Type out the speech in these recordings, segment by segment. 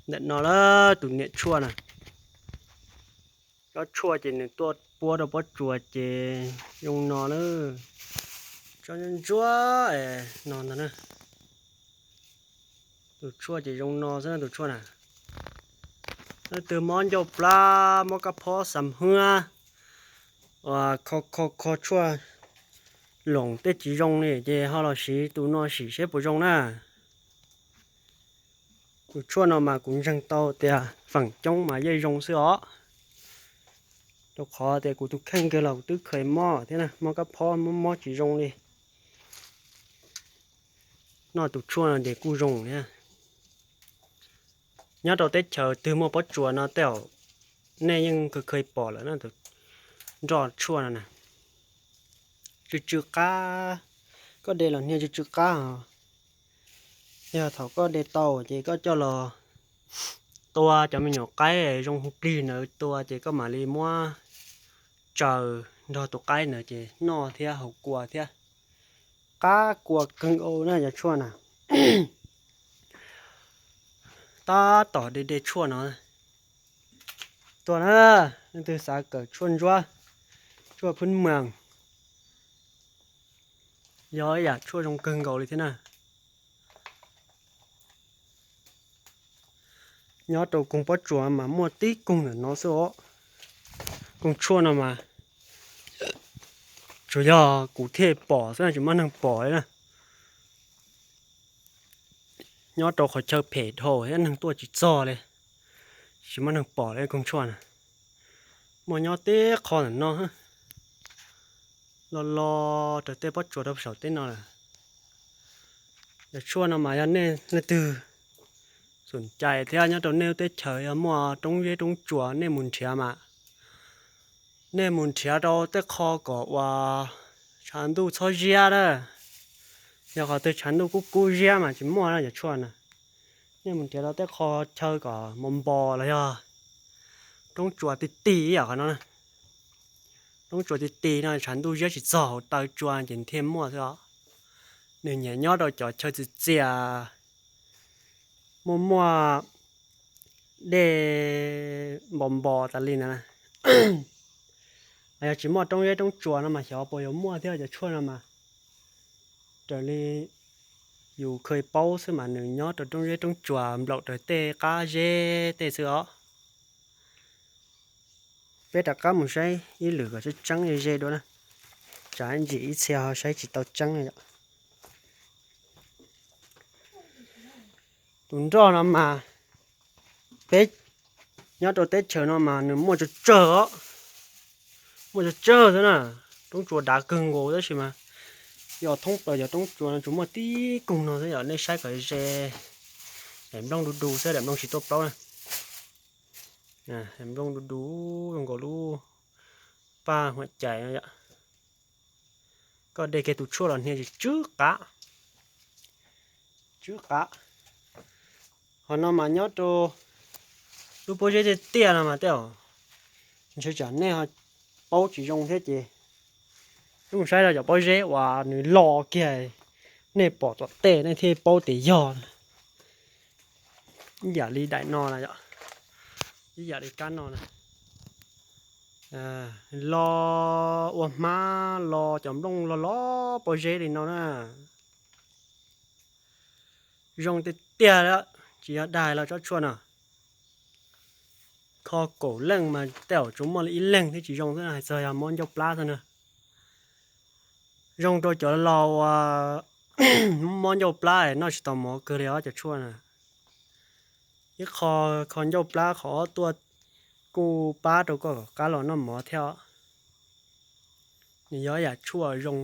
Ntawm no na, tus niam tshuaj na, tsob tshuaj ces nws tuaj puab rau pob tsuas ces zoo no na. Tsob ntsuab ntsuab no ntag na. Tus tshuaj ces zoo no xwb na tus tshuaj na. Leej twg mob ncauj plab, mob kab phob xas hwab, uas kho kho kho tshuaj loos tej tsis zoo li ces ho los siv tus no sim seb puas zoo na. Tus tshuaj no mas kuv ntseeg tau tias feem coob mas yeej zoo xwb os. Rau qhov tias kuv tus kheej kiag los kuv twb kheev mob thiab na, mob kab phob mob mob tsis zoo li. Noj tus tshuaj no ces kuj zoo thiab. Nyob rau teb chaws twg muaj pob tsuas no tej zaum nej yeej kheev pom lawm na, tus nroj tshuaj no na. Tsw tsw qab, koj de los hnia tsw tsw qab os. Yog thaum koj de tau ces koj coj los tua cov me nyuam qaib zoo hu plig ntawd tua ces koj mam li muab tsaws nrog tus qaib ntawd ces noj thiab haus kua thiab. Qab kua kawg nkaus na cov tshuaj na. Tab tom de de tshuaj no. Tuaj na, leej twg xav kawm tshuaj ntsuab, tshuaj phwb mwas, yog ib yam tshuaj zoo kawg nkaus li thiab na. Nyob rau koog pob tsuas mas muaj tib koog ntawm no xwb os. Koog tshuaj no mas tsuas yog kuv thiaj pom xwb, tsis muaj neeg pom li na. Nyob rau qhov chaw phem dhau thiab neeg tuaj tsis txog li, tsis muaj neeg pom li koog tshuaj na. Muaj nyob tib qho ntawm no, lo lo raws tej pob tsuas rau saum teb no lawm. Cov tshuaj no mas yog nej leej twg xom cai thiab nyob rau nej lub teb chaws yog muaj roob zeb roob tsuas nej mus nrhiav mas, nej mus nrhiav rau tej qho kom uas tshav ntuj txhob ziab na. Yog qhov twg tshav ntuj kub kub ziab mas tsis muaj na cov tshuaj na. Nej mus nrhiav rau tej qho chaw kom npo npo los yog roob tsuas ti ti ib yam qhov no. Roob tsuas ti ti no tshav ntuj ziab tsis txog hauv taw tsua ces thiaj muaj xwb os. Nws nyiam nyob rau cov chaw txias txias, muaj muaj dej npo npo tas li ntawd. Yog tsis muaj roob zeb roob tsuas no mas xyov puas yuav muaj thiab cov tshuaj no mas. Raws li yus kheev paub xwb mas nws nyob rau roob zeb roob tsuas nplaum raws tej qab zeb tej xwb os. Peb rov qab mus saib ib lwm kom tseeb tseeb ze ze dua na. Tsam ntsis ib txhia ho saib tsis tau tseeb yom. Tus nroj no mas peb nyob rau teb chaws no mas nws muaj tsawg tsawg os. Muaj tsawg tsawg xwb na. Roob tsuas dav kawg nkaus tab sis mas yog thoob plaws cov roob tsuas no tsuas muaj tib koog no xwb yom, nej saib kom ze. Daim nplooj du du xwb, daim nplooj tsis tuaj plaub na. Daim nplooj du du zoo nkaus lub paj huam cais no yom. Koj de kiag tus tshuaj los hnia tsw tsw qav, tsw qav. Qhov no mas nyob rau lub pob zeb tiaj tiaj no mas tej zaum ntshe tsam nej ho paub tsis zoo thiab ces, nej mus saib rau cov pob zeb uas nws lo kiag, nej pom tom tej nej thiaj paub tias yog. Ib yam li daim no na yom, ib yam li kab no na, lo ua hmab lo cov nplooj lo lo pob zeb li no na. Zoo tiag tiag li, tsis yog dag los tsob tshuaj no. Kho kaum leej mas tej zaum tsuas muaj li ib leeg thiab tsis zoo xwb, hais txog yog mob ncauj plab xwb na. Zoo rau cov laus uas mob ncauj plab noj tsis tau mov kawg li os cov tshuaj na. Ib qho kho ncauj plab, qhov ob tuaj kuj pab rau koj kom qab los noj mov thiab os. Nws yog ib yam tshuaj zoo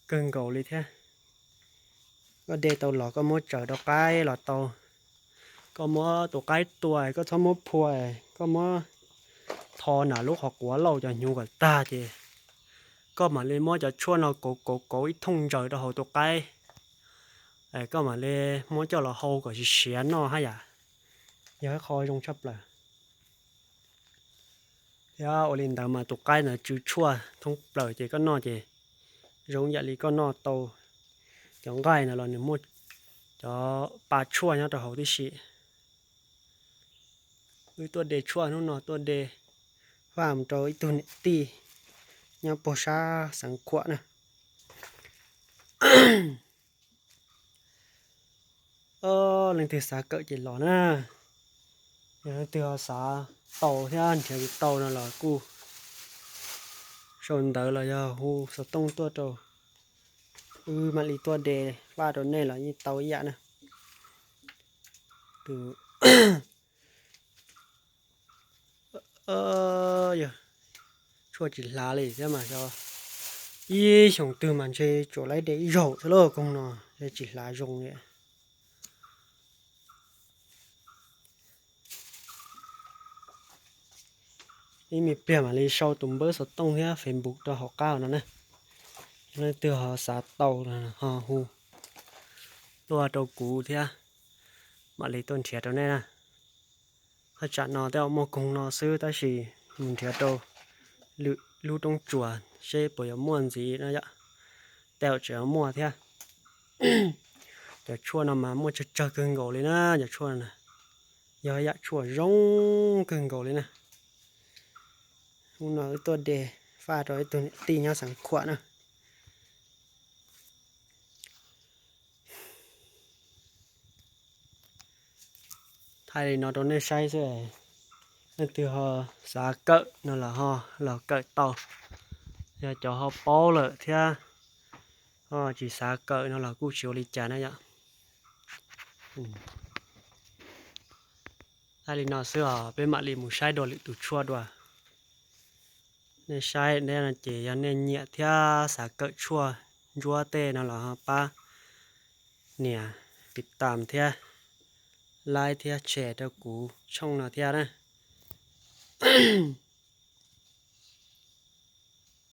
kawg nkaus li thiab. Koj de tau los koj muab tsaws rau qaib los tau. Koj muab tus qaib tua koj txhob muab phua, koj muab tho nram lub qhov quav lauj cov hnyuv kom tag ces koj mam li muab cov tshuaj no kauv kauv kauv ib thooj ntsaws rau hauv tus qaib. Koj mam li muab coj los hau kom siav siav noj haj yam yog ib qho zoo tshaj plaws. Thiab ua li ntawd mas tus qaib ntawd tsw tshuaj thoob plaws ces koj noj ces zoo yam li koj noj tau cov nqaij ntawd los nws muaj cov pa tshuaj nyob rau hauv tib si. Wb tuaj de tshuaj hnub no tuaj de faj mus rau ib tug niam tij nyob puag sab Xeev Khuam na. Leej twg xav kawm ces los na, yog leej twg ho xav tau thiab nrhiav tsis tau no los kuj sau ntawv los yog hu xov tooj tuaj rau wb mam li tuaj de faj rau nej los yeej tau ib yam na. Yog tshuaj tsis hlav li thiab mas xyov ib xyoos twg mas ntshe tsuas laib de ib zaug xwb lauj koog no, ntshe tsis hlav zoo li. Ib me pliag mam li sau tus npawb xov tooj thiab Facebook rau hauv qab no na. Leej twg ho xav tau ho hu tuaj rau kuv thiab mam li tuaj nrhiav rau nej na. Thaj tsam no tej zaum muaj koog no xwb tab sis mus nrhiav rau lwm lub roob tsuas seb puas yuav muaj ntxiv no yom. Tej zaum tseem yuav muaj thiab. Cov tshuaj no mas muaj tsawg tsawg kawg nkaus li na, cov tshuaj no yog yam tshuaj zoo kawg nkaus li na. Hnub no wb tuaj de faj rau ib tug niam tij nyob Xeev Khuam na. Thaij li no rau nej saib xwb, leej twg ho xav kawm no los ho los kawm tau. Yog cov ho paub lawm thiab ho tsis xav kawm no los kuj tsis ua li cas na yom. Thaij li no xwb os, peb mam li mus saib dua lwm tus tshuaj dua. Nej saib neb no ces yog nej nyiam thiab xav kawm tshuaj ntsuab tej no los ho pab nias tiv tam thiab like thiab share rau kuv tshooj no thiab na.